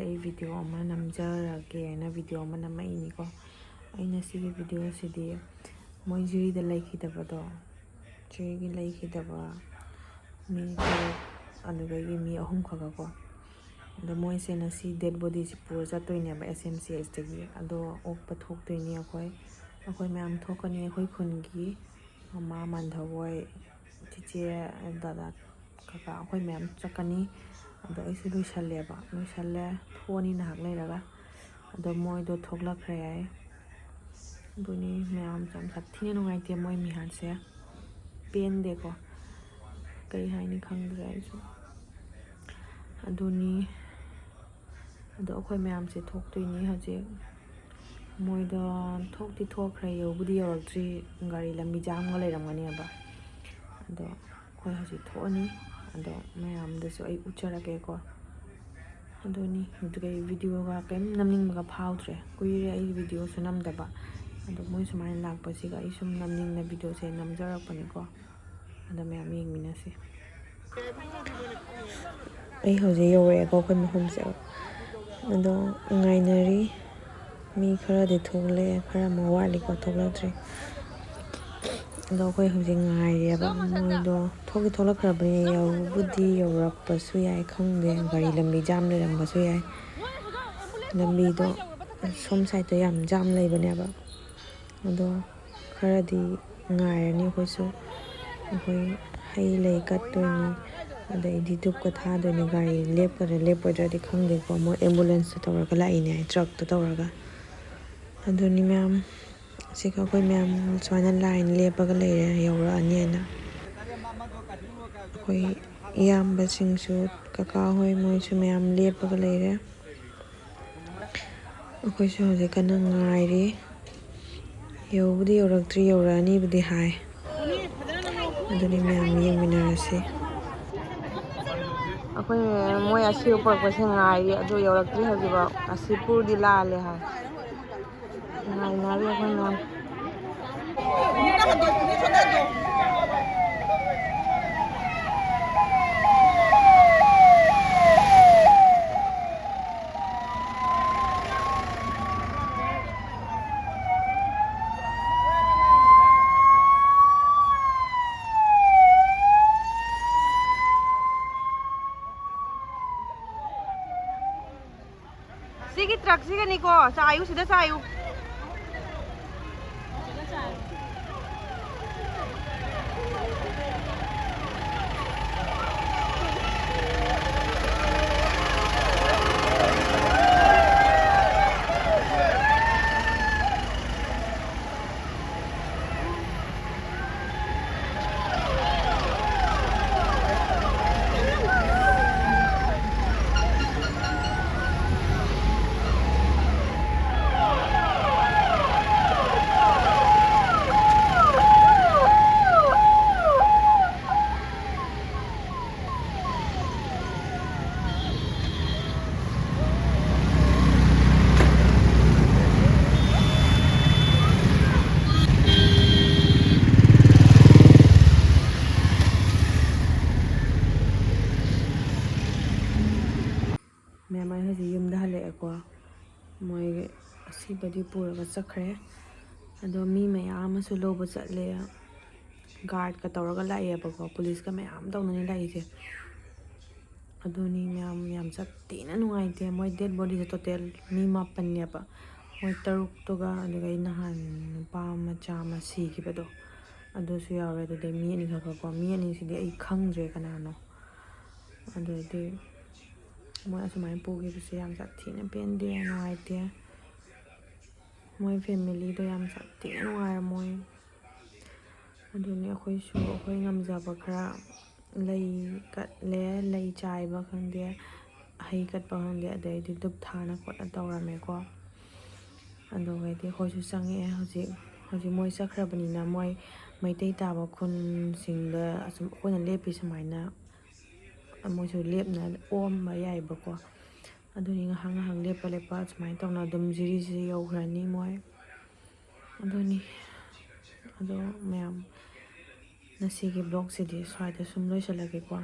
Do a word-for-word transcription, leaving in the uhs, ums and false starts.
ꯑꯩ ꯚꯤꯗꯤꯑꯣ ꯑꯃ ꯅꯝꯖꯔꯒꯦꯅ ꯚꯤꯗꯤꯑꯣ ꯑꯃ ꯅꯝꯃꯛꯏꯅꯤꯀꯣ꯫ ꯑꯩꯅ ꯁꯤꯒꯤ ꯚꯤꯗꯤꯑꯣꯁꯤꯗꯤ ꯃꯣꯏ ꯖꯤꯔꯤꯗ ꯂꯩꯈꯤꯗꯕꯗꯣ, ꯖꯤꯔꯤꯒꯤ ꯂꯩꯈꯤꯗꯕ ꯃꯤ ꯇꯔꯨꯛ, ꯑꯗꯨꯗꯒꯤ ꯃꯤ ꯑꯍꯨꯝ ꯈꯛꯀꯣ꯫ ꯑꯗꯣ ꯃꯣꯏꯁꯦ ꯉꯁꯤ ꯗꯦꯠ ꯕꯣꯗꯤꯁꯦ ꯄꯨꯔ ꯆꯠꯇꯣꯏꯅꯦꯕ ꯑꯦꯁ ꯑꯦꯝ ꯁꯤ ꯑꯩꯆꯇꯒꯤ꯫ ꯑꯗꯣ ꯑꯣꯛꯄ ꯊꯣꯛꯇꯣꯏꯅꯤ ꯑꯩꯈꯣꯏ꯫ ꯑꯩꯈꯣꯏ ꯃꯌꯥꯝ ꯊꯣꯛꯀꯅꯤ, ꯑꯩꯈꯣꯏ ꯈꯨꯟꯒꯤ ꯃꯃꯥ ꯃꯥꯟꯙꯕ ꯍꯣꯏ, ꯆꯤꯆꯦ, ꯗꯗꯥ, ꯀꯀꯥ, ꯑꯩꯈꯣꯏ ꯃꯌꯥꯝ ꯆꯠꯀꯅꯤ꯫ ꯑꯗꯣ ꯑꯩꯁꯨ ꯂꯣꯏꯁꯜꯂꯦꯕ, ꯂꯣꯏꯁꯜꯂꯦ, ꯊꯣꯛꯑꯅꯤ ꯉꯥꯏꯍꯥꯛ ꯂꯩꯔꯒ꯫ ꯑꯗꯣ ꯃꯣꯏꯗꯣ ꯊꯣꯛꯂꯛꯈ꯭ꯔꯦ ꯍꯥꯏ꯫ ꯑꯗꯨꯅꯤ ꯃꯌꯥꯝ ꯌꯥꯝ ꯁꯥꯊꯤꯅ ꯅꯨꯡꯉꯥꯏꯇꯦ ꯃꯣꯏ ꯃꯤꯍꯥꯠꯁꯦ꯫ ꯄꯦꯟꯗꯦꯀꯣ꯫ ꯀꯩ ꯍꯥꯏꯅꯤ ꯈꯪꯗ꯭ꯔꯦ ꯑꯩꯁꯨ꯫ ꯑꯗꯨꯅꯤ꯫ ꯑꯗꯣ ꯑꯩꯈꯣꯏ ꯃꯌꯥꯝꯁꯦ ꯊꯣꯛꯇꯣꯏꯅꯤ ꯍꯧꯖꯤꯛ꯫ ꯃꯣꯏꯗꯣ ꯊꯣꯛꯇꯤ ꯊꯣꯛꯈ꯭ꯔꯦ, ꯌꯧꯕꯨꯗꯤ ꯌꯧꯔꯛꯇ꯭ꯔꯤ, ꯒꯥꯔꯤ ꯂꯝꯕꯤ ꯖꯥꯝꯒ ꯂꯩꯔꯝꯒꯅꯦꯕ꯫ ꯑꯗꯣ ꯑꯩꯈꯣꯏ ꯍꯧꯖꯤꯛ ꯊꯣꯛꯑꯅꯤ꯫ ꯑꯗꯣ ꯃꯌꯥꯝꯗꯁꯨ ꯑꯩ ꯎꯠꯆꯔꯛꯀꯦꯀꯣ꯫ ꯑꯗꯨꯅꯤ꯫ ꯑꯗꯨꯒ ꯑꯩ ꯚꯤꯗꯤꯑꯣꯒ ꯀꯔꯤꯝ ꯅꯝꯅꯤꯡꯕꯒ ꯐꯥꯎꯗ꯭ꯔꯦ, ꯀꯨꯏꯔꯦ ꯑꯩ ꯚꯤꯗꯤꯑꯣꯁꯨ ꯅꯝꯗꯕ꯫ ꯑꯗꯣ ꯃꯣꯏ ꯁꯨꯃꯥꯏꯅ ꯂꯥꯛꯄꯁꯤꯒ ꯑꯩ ꯁꯨꯝ ꯅꯝꯅꯤꯡꯅ ꯚꯤꯗꯤꯑꯣꯁꯦ ꯅꯝꯖꯔꯛꯄꯅꯤꯀꯣ꯫ ꯑꯗꯣ ꯃꯌꯥꯝ ꯌꯦꯡꯃꯤꯟꯅꯁꯤ꯫ ꯑꯩ ꯍꯧꯖꯤꯛ ꯌꯧꯔꯛꯑꯦꯀꯣ ꯑꯩꯈꯣꯏ ꯃꯐꯝꯁꯦ꯫ ꯑꯗꯣ ꯉꯥꯏꯅꯔꯤ꯫ ꯃꯤ ꯈꯔꯗꯤ ꯊꯣꯛꯂꯛꯑꯦ, ꯈꯔ ꯑꯃ ꯋꯥꯠꯂꯤꯀꯣ, ꯊꯣꯛꯂꯛꯇ꯭ꯔꯤ꯫ ꯑꯗꯣ ꯑꯩꯈꯣꯏ ꯍꯧꯖꯤꯛ ꯉꯥꯏꯔꯤꯑꯕ꯫ ꯃꯣꯏꯗꯣ ꯊꯣꯛꯇꯤ ꯊꯣꯛꯂꯛꯈ꯭ꯔꯕꯅꯤ, ꯌꯧꯕꯨꯗꯤ ꯌꯧꯔꯛꯄꯁꯨ ꯌꯥꯏ, ꯈꯪꯗꯦ, ꯒꯥꯔꯤ ꯂꯝꯕꯤ ꯖꯥꯝ ꯂꯩꯔꯝꯕꯁꯨ ꯌꯥꯏ꯫ ꯂꯝꯕꯤꯗꯣ ꯁꯣꯝ ꯁꯥꯏꯠꯇꯣ ꯌꯥꯝ ꯖꯥꯝ ꯂꯩꯕꯅꯦꯕ꯫ ꯑꯗꯣ ꯈꯔꯗꯤ ꯉꯥꯏꯔꯅꯤ ꯑꯩꯈꯣꯏꯁꯨ꯫ ꯑꯩꯈꯣꯏ ꯍꯩ ꯂꯩ ꯀꯠꯇꯣꯏꯅꯤ, ꯑꯗꯩꯗꯤ ꯙꯨꯞꯀ ꯊꯥꯗꯣꯏꯅꯤ꯫ ꯒꯥꯔꯤ ꯂꯦꯞꯀꯗ꯭ꯔꯥ ꯂꯦꯞꯄꯣꯏꯗ꯭ꯔꯗꯤ ꯈꯪꯗꯦꯀꯣ, ꯃꯣꯏ ꯑꯦꯝꯕꯨꯂꯦꯟꯁꯇ ꯇꯧꯔꯒ ꯂꯥꯛꯏꯅꯦ ꯍꯥꯏ, ꯇ꯭ꯔꯛꯇ ꯇꯧꯔꯒ꯫ ꯑꯗꯨꯅꯤ ꯃꯌꯥꯝ, ꯁꯤꯒ ꯑꯩꯈꯣꯏ ꯃꯌꯥꯝ ꯁꯨꯃꯥꯏꯅ ꯂꯥꯏꯟ ꯂꯦꯞꯄꯒ ꯂꯩꯔꯦ, ꯌꯧꯔꯛꯑꯅꯤ ꯍꯥꯏꯅ꯫ ꯑꯩꯈꯣꯏ ꯏꯌꯥꯝꯕꯁꯤꯡꯁꯨ, ꯀꯀꯥ ꯍꯣꯏ, ꯃꯣꯏꯁꯨ ꯃꯌꯥꯝ ꯂꯦꯞꯄꯒ ꯂꯩꯔꯦ꯫ ꯑꯩꯈꯣꯏꯁꯨ ꯍꯧꯖꯤꯛ ꯀꯟꯅ ꯉꯥꯏꯔꯤ꯫ ꯌꯧꯕꯨꯗꯤ ꯌꯧꯔꯛꯇ꯭ꯔꯤ, ꯌꯧꯔꯛꯑꯅꯤꯕꯨꯗꯤ ꯍꯥꯏ꯫ ꯑꯗꯨꯅꯤ ꯃꯌꯥꯝ ꯌꯦꯡꯃꯤꯟꯅꯔꯁꯤ꯫ ꯑꯩꯈꯣꯏ ꯃꯣꯏ ꯑꯁꯤꯕ ꯄꯨꯔꯛꯄꯁꯦ ꯉꯥꯏꯔꯤ, ꯑꯗꯨ ꯌꯧꯔꯛꯇ꯭ꯔꯤ ꯍꯧꯖꯤꯛꯐꯥꯎ꯫ ꯑꯁꯤ ꯄꯨꯔꯗꯤ ꯂꯥꯜꯂꯦ ꯍꯥꯏ꯫ ꯉꯥꯏꯅꯔꯤ ꯑꯩꯈꯣꯏ ꯃꯌꯥꯝ꯫ ꯀꯣ, ꯆꯥꯏꯌꯨ, ꯁꯤꯗ ꯆꯥꯏꯌꯨ꯫ ꯃꯌꯥꯝ, ꯑꯩ ꯍꯧꯖꯤꯛ ꯌꯨꯝꯗ ꯍꯜꯂꯛꯑꯦꯀꯣ꯫ ꯃꯣꯏ ꯑꯁꯤꯕꯗꯤ ꯄꯨꯔꯒ ꯆꯠꯈ꯭ꯔꯦ꯫ ꯑꯗꯣ ꯃꯤ ꯃꯌꯥꯝ ꯑꯃꯁꯨ ꯂꯧꯕ ꯆꯠꯂꯦ꯫ ꯒꯥꯔꯗꯀ ꯇꯧꯔꯒ ꯂꯥꯛꯑꯦꯕꯀꯣ, ꯄꯨꯂꯤꯁꯀ ꯃꯌꯥꯝ ꯇꯧꯅꯅꯤ ꯂꯥꯛꯏꯁꯦ꯫ ꯑꯗꯨꯅꯤ ꯃꯌꯥꯝ, ꯌꯥꯝ ꯆꯠ-, ꯊꯤꯅ ꯅꯨꯡꯉꯥꯏꯇꯦ꯫ ꯃꯣꯏ ꯗꯦꯠ ꯕꯣꯗꯤꯁꯦ ꯇꯣꯇꯦꯜ ꯃꯤ ꯃꯥꯄꯟꯅꯦꯕ꯫ ꯃꯣꯏ ꯇꯔꯨꯛꯇꯨꯒ, ꯑꯗꯨꯒ ꯑꯩ ꯅꯍꯥꯟ ꯅꯨꯄꯥ ꯃꯆꯥ ꯑꯃ ꯁꯤꯈꯤꯕꯗꯣ, ꯑꯗꯨꯁꯨ ꯌꯥꯎꯔꯦ꯫ ꯑꯗꯨꯗꯩ ꯃꯤ ꯑꯅꯤꯈꯛꯀꯣ, ꯃꯤ ꯑꯅꯤꯁꯤꯗꯤ ꯑꯩ ꯈꯪꯗ꯭ꯔꯦ ꯀꯅꯥꯅꯣ꯫ ꯑꯗꯨꯗꯤ ꯃꯣꯏ ꯑꯁꯨꯃꯥꯏꯅ ꯄꯨꯈꯤꯕꯁꯦ ꯌꯥꯝ ꯁꯥꯊꯤꯅ ꯄꯦꯟꯗꯦ, ꯅꯨꯡꯉꯥꯏꯇꯦ꯫ ꯃꯣꯏ ꯐꯦꯃꯤꯂꯤꯗꯣ ꯌꯥꯝ ꯁꯥꯊꯤꯅ ꯅꯨꯡꯉꯥꯏꯔꯝꯃꯣꯏ꯫ ꯑꯗꯨꯅꯤ ꯑꯩꯈꯣꯏꯁꯨ ꯑꯩꯈꯣꯏ ꯉꯝꯖꯕ ꯈꯔ ꯂꯩ ꯀꯠꯂꯦ, ꯂꯩ ꯆꯥꯏꯕ ꯈꯪꯗꯦ, ꯍꯩ ꯀꯠꯄ ꯈꯪꯗꯦ, ꯑꯗꯩꯗꯤ ꯙꯨꯞ ꯊꯥꯅ ꯈꯣꯠꯅ ꯇꯧꯔꯝꯃꯦꯀꯣ꯫ ꯑꯗꯨꯒꯩꯗꯤ ꯑꯩꯈꯣꯏꯁꯨ ꯆꯪꯉꯛꯑꯦ꯫ ꯍꯧꯖꯤꯛ, ꯍꯧꯖꯤꯛ ꯃꯣꯏ ꯆꯠꯈ꯭ꯔꯕꯅꯤꯅ ꯃꯣꯏ ꯃꯩꯇꯩ ꯇꯥꯕ ꯈꯨꯟꯁꯤꯡꯗ ꯑꯁꯨꯝ ꯑꯩꯈꯣꯏꯅ ꯂꯦꯞꯄꯤ ꯁꯨꯃꯥꯏꯅ ꯃꯣꯏꯁꯨ ꯂꯦꯞꯅ ꯑꯣꯝꯕ ꯌꯥꯏꯑꯕꯀꯣ꯫ ꯑꯗꯨꯅꯤ ꯉꯥꯏꯍꯥꯛ ꯉꯥꯏꯍꯥꯛ ꯂꯦꯞꯄ ꯂꯦꯞꯄ ꯁꯨꯃꯥꯏꯅ ꯇꯧꯅ ꯑꯗꯨꯝ ꯖꯤꯔꯤ ꯖꯤꯔꯤ ꯌꯧꯈ꯭ꯔꯅꯤ ꯃꯣꯏ꯫ ꯑꯗꯨꯅꯤ꯫ ꯑꯗꯣ ꯃꯌꯥꯝ, ꯉꯁꯤꯒꯤ ꯕ꯭ꯂꯣꯛꯁꯤꯗꯤ ꯁ꯭ꯋꯥꯏꯗ ꯁꯨꯝ ꯂꯣꯏꯁꯤꯜꯂꯒꯦꯀꯣ꯫